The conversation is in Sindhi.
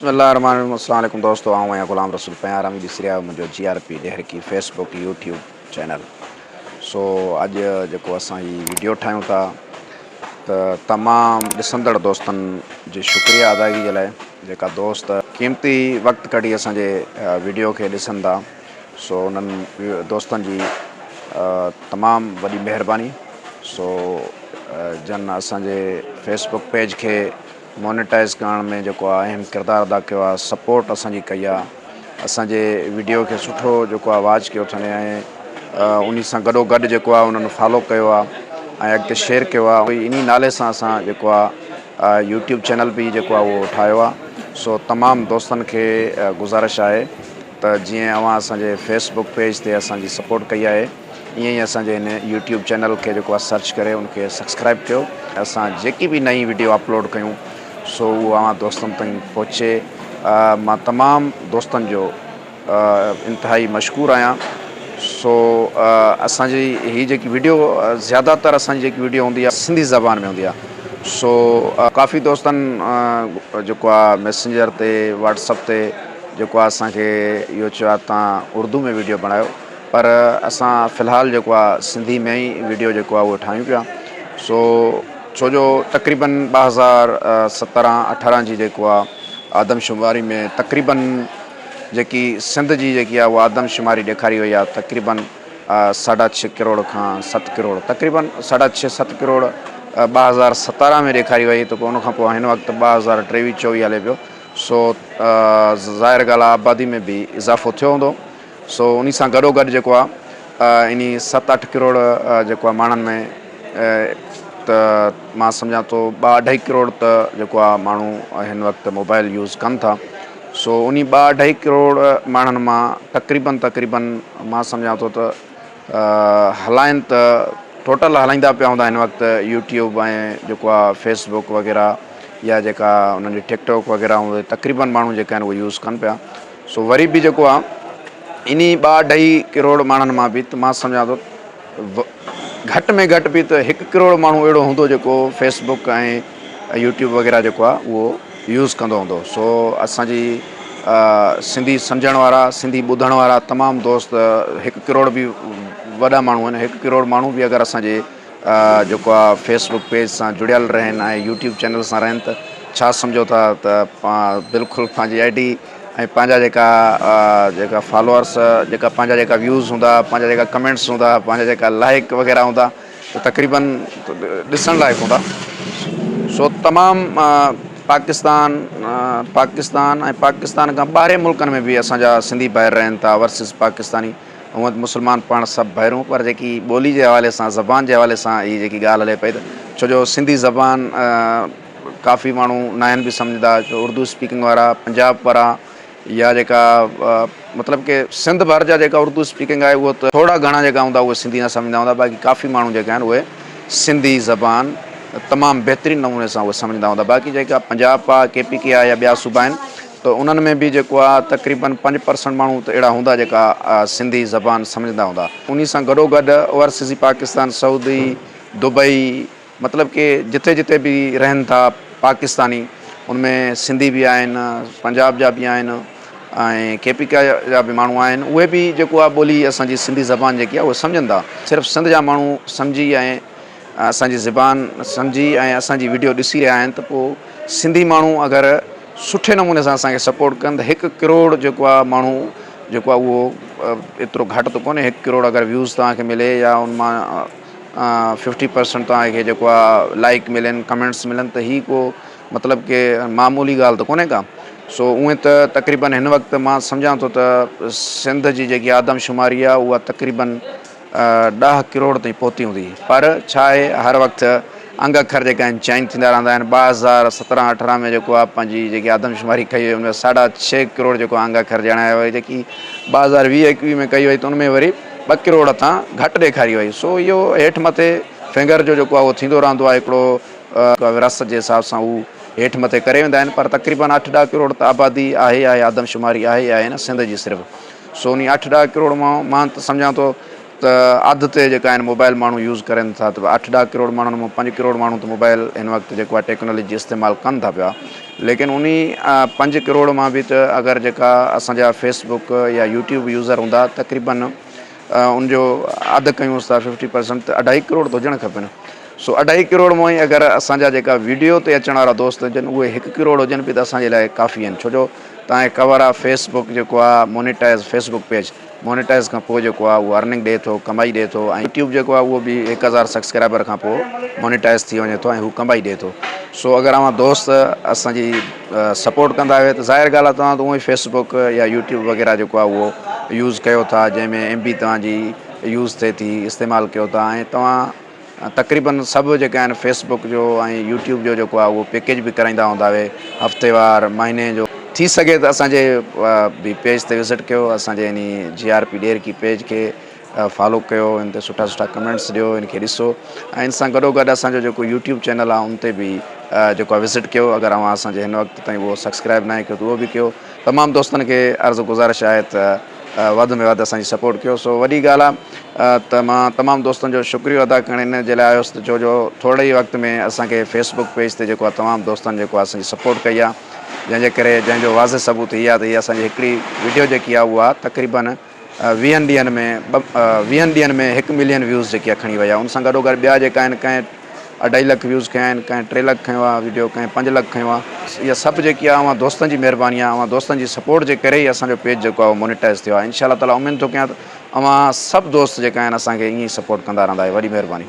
بسم الله الرحمن الرحيم السلام عليڪم دوستو آئون آهيان غلام رسول پنهيار اوهين ڏسي رهيا آهيو منهنجو جي R P Daharki Facebook YouTube channel سو اڄ جيڪو اسان هي ويڊيو ٺاهيون ٿا ته تمام ڏسندڙ دوستن جي شڪريه ادائگي جي لاء جيڪا دوست قيمتي وقت ڪڍي اسان جي ويڊيو کي ڏسن ٿا سو انهن دوستن جي تمام وڏي مهرباني سو جن اسان جي فيسبڪ پيج کي مونيٽائيز ڪرڻ ۾ جيڪو آ اهم ڪردار ادا ڪيو آ سپورٽ اسان جي ڪئي آ اسان جي ويڊيو کي سٺو جيڪو آ واچ ڪيو اٿن ۽ انهي سان گڏو گڏ جيڪو آ انهن فالو ڪيو آ ۽ اڳتي شيئر ڪيو آ انهي نالي سان اسان جيڪو آ يوٽيوب چينل به جيڪو آ اهو ٺاهيو آ سو تمام دوستن کي گذارش آهي ته جيئن اوهان اسان جي فيس بڪ پيج تي اسان جي سپورٽ ڪئي آهي ائين ئي اسان جي هن يوٽيوب چينل کي جيڪو آهي سرچ ڪري ان کي سبسڪرائب ڪيو اسان جيڪي به نئين وڊيو اپلوڊ ڪيون سو اهو اوهان دوستن تائين پهچي مان تمام دوستن جو انتهائي مشڪور آهيان سو اسان جي هي جيڪي وڊيو زياده تر اسان جي جيڪي وڊيو هوندي آهي سنڌي زبان ۾ هوندي آهي سو ڪافي دوستن جيڪو آهي ميسنجر تي واٽس اپ تي جيڪو آهي اسان کي اهو چيو آهي تان اردو ۾ وڊيو بڻايو پر اسان في الحال جيڪو آ سنڌي ۾ ئي وڊيو جيڪو آ اهو ٺاهيون پيا سو ڇو جو تقريبن 2017 18 جي جيڪو آ آدمشماري ۾ تقريبن جيڪي سنڌ جي جيڪي آ اها آدمشماري ڏيکاري وئي آ تقريبن ساڍا ڇهه ڪروڙ کان ست ڪروڙ تقريبن ساڍا ڇهه ست ڪروڙ 2017 ۾ ڏيکاري وئي ته پوء ان کان پوء هن وقت 2023 24 هلي پيو سو ظاهر ڳالهه آ آبادي ۾ به اضافو ٿيو هوندو سو انهي سان گڏو گڏ جيڪو آ انهي ست اٺ ڪروڙ جيڪو آ ماڻهن ۾ ته مان سمجهان ٿو ٻه اڍائي ڪروڙ ته جيڪو آ ماڻهو هن وقت موبائل يوز ڪن ٿا سو انهي ٻه اڍائي ڪروڙ ماڻهن مان تقريبن تقريبن مان سمجهان ٿو ته هلائن ته ٽوٽل هلائيندا پيا هوندا هن وقت يوٽيوب ۽ جيڪو آ فيس بڪ وغيره يا جيڪا انهن جي ٽڪ ٽاڪ وغيره هوندي تقريبن ماڻهو جيڪا آهن اهي يوز ڪن پيا سو وري به جيڪو آ انهي ٻه اڍائي ڪروڙ ماڻهن مان به ته مان سمجهان ٿو گهٽ ۾ گهٽ به ته هڪ ڪروڙ ماڻهو اهڙو هوندو جيڪو فيس بڪ ۽ يوٽيوب وغيره جيڪو آ اهو يوز ڪندو هوندو سو اسانجي سنڌي سمجهڻ وارا سنڌي ٻڌڻ وارا تمام دوست هڪ ڪروڙ به وڏا ماڻهو آهن هڪ ڪروڙ ماڻهو به اگر اسانجي جيڪو آ فيس بڪ پيج سان جڙيل رهن ۽ يوٽيوب چينل سان رهن ته ڇا سمجهو ٿا ته بلڪل پنهنجي I D ۽ پنهنجا جيڪا جيڪا فالوورس جيڪا پنهنجا جيڪا ويوز هوندا پنهنجا جيڪا ڪمينٽس هوندا پنهنجا جيڪا لائڪ وغيره هوندا ته تقريبن ڏسڻ لائق هوندا سو تمام پاڪستان پاڪستان ۽ پاڪستان کان ٻاهرين ملڪن ۾ به اسان جا سنڌي ڀائر رهن ٿا ورسز پاڪستاني هونئن ته مسلمان پاڻ سڀ ڀائرون پر جيڪي ٻولي جي حوالي سان زبان جي حوالي سان هي جيڪي ڳالهه هلي پئي ته ڇو جو سنڌي زبان ڪافي ماڻهو ناهن به سمجهندا ڇو اردو اسپيڪنگ وارا پنجاب وارا يا جيڪا مطلب ڪي سنڌ ڀر جا جيڪا اردو اسپيڪنگ آهي اهو ته ٿورا گهڻا جيڪا هوندا اهي سنڌي نه سمجهندا هوندا باقي ڪافي ماڻهو جيڪا آهن اهي سنڌي زبان تمام بهترين نموني سان اهي سمجهندا هوندا باقي جيڪا پنجاب آهي ڪي پي ڪي آهي يا ٻيا صوبا آهن ته انهن ۾ به جيڪو آ تقريبن 5% ماڻهو ته اهڙا هوندا جيڪا سنڌي زبان سمجهندا هوندا. انهي سان گڏو گڏ اوورسيزي پاڪستان، سعودي، دبئي مطلب ڪي جٿي جٿي به رهن ٿا پاڪستاني ان ۾ سنڌي به آهن، پنجاب جا به آهن ۽ ڪي پي ڪي جا به ماڻهو آهن اهي به جيڪو آ ٻولي اسان جي سنڌي زبان جيڪي آ اهي سمجهن ٿا. صرف سنڌ جا ماڻهو سمجهي ۽ اسان جي زبان سمجهي ۽ اسان جي وڊيو ڏسي رهيا آهن ته پوء سنڌي ماڻهو اگر سٺي نموني سان اسان کي سپورٽ ڪن ته هڪ ڪروڙ جيڪو آهي ماڻهو جيڪو آهي اهو ايترو گهٽ ته ڪونهي هڪ ڪروڙ اگر ويوز توهان کي ملي يا ان مان 50% توهان کي جيڪو آهي لائڪ ملن ڪمينٽس ملن ته هي ڪو مطلب ڪي معمولي ڳالهه ته ڪونهي ڪا سو اونئن ته تقريبن هن وقت مان سمجهان ٿو ته سنڌ جي جيڪي آدمشماري آهي اها تقريبن ڏهه ڪروڙ تائين پهتي هوندي پر ڇا آهي هر وقت انگ اکر جيڪا آهن چينج ٿيندا رهندا آهن 2017 18 ۾ جيڪو آهي پنهنجي جيڪي آدمشماري ڪئي وئي ان ۾ ساڍا ڇهه ڪروڙ جيڪو انگ اکر ڄاڻايو ويو جيڪي 2020 21 ۾ ڪئي وئي ته ان ۾ وري 2 ڪروڙ تان گهٽ ڏيکاري وئي سو اهو هيٺ مٿي فنگر جو جيڪو آهي اهو ٿيندو رهندو آهي هڪڙو وراثت جي حساب سان هو هيٺ مٿي ڪري ويندا آهن پر تقريبن 8 10 ڪروڙ ته آبادي آهي آهي آدمشماري آهي آهي نه سنڌ جي صرف سو انهي اٺ ڏهه ڪروڙ مان مان ته سمجهان ٿو ته اڌ تي جيڪا آهن موبائل ماڻهو يوز ڪرن ٿا ته اٺ ڏهه ڪروڙ ماڻهن مان پنج ڪروڙ ماڻهو ته موبائل هن وقت جيڪو آهي ٽيڪنالاجي استعمال ڪن ٿا پيا ليڪن انهي پنج ڪروڙ مان به ته اگر جيڪا اسان جا فيس بڪ يا يوٽيوب يوزر هوندا تقريبن ان جو اڌ ڪيونس ٿا ففٽي پرسنٽ ته اڍائي ڪروڙ ته هجڻ کپن سو اڍائي ڪروڙ مان ئي اگر اسان جا جيڪا ويڊيو تي اچڻ وارا دوست هجن اهي هڪ ڪروڙ هجن به ته اسان جي لاء ڪافي آهن ڇو جو تان کي خبر آهي فيس بڪ جيڪو آهي monetise Facebook page monetise کان پوء جيڪو آهي اهو ارننگ ڏئي ٿو ڪمائي ڏئي ٿو ۽ يوٽيوب جيڪو آهي اهو به 1000 سبسڪرائبر کان پوء مونيٽائز ٿي وڃي ٿو ۽ هو ڪمائي ڏئي ٿو سو اگر اوهان دوست اسان جي سپورٽ ڪندا آهيو ته ظاهر ڳالهه آهي توهان ته اونئي فيس بڪ يا يوٽيوب وغيره جيڪو آهي اهو يوز ڪيو ٿا جنهن ۾ ايم بي توهان جي يوز ٿئي ٿي استعمال ڪيو ٿا ۽ توهان تقريبن سڀ جيڪا آهن فيس بڪ جو ۽ يوٽيوب جو جيڪو آهي اهو پيڪيج به ڪرائيندا هوندا اهي هفتيوار مهيني جو ٿي سگهي ته اسان جي به پيج تي وزٽ ڪيو اسان جي يعني جي آر پي ڏيرڪي پيج کي فالو ڪيو ان تي سٺا سٺا ڪمينٽس ڏيو ان کي ڏسو ۽ ان سان گڏو گڏ اسان جو جيڪو يوٽيوب چينل آهي ان تي به جيڪو آهي وزٽ ڪيو اگر اوهان اسان جي هن وقت تائين اهو سبسڪرائب ناهي ڪيو ته اهو به ڪيو تمام دوستن کي عرض گذارش آهي ته وڌ ۾ وڌ اسان جي سپورٽ ڪيو سو وڏي ڳالهه آهي ته مان تمام دوستن جو شڪريو ادا ڪرڻ ان جي لاء آيس ته ڇو جو ٿورڙي ئي وقت ۾ اسان کي فيس بڪ پيج تي جيڪو آهي تمام دوستن جيڪو آهي اسان جي سپورٽ ڪئي آهي جنهن جي ڪري جنهن جو واضح ثبوت هي آهي ته هي اسان جي هڪڙي ويڊيو جيڪي آهي اها تقريبن ويهن ڏينهن ۾ ٻه ويهن ڏينهن ۾ هڪ ملين ويوز جيڪي آهي کڻي ويا ان سان گڏو گڏ ٻيا جيڪا آهن ڪنهن اڍائي لک ويوز کنيا آهن ڪنهن 3 لک کنيو آهي ويڊيو ڪنهن 5 لک کنيو آهي اها سڀ جيڪي آهي اوهان دوستن جي مهرباني آهي اوهان دوستن جي سپورٽ جي ڪري ئي اسان جو پيج جيڪو آهي مونيٽائز ٿيو آهي انشاء الله تعالي اميد ٿو ڪيان ته اوهان سڀ دوست جيڪا آهن اسان کي ائين ئي سپورٽ ڪندا رهندا وڏي مهرباني.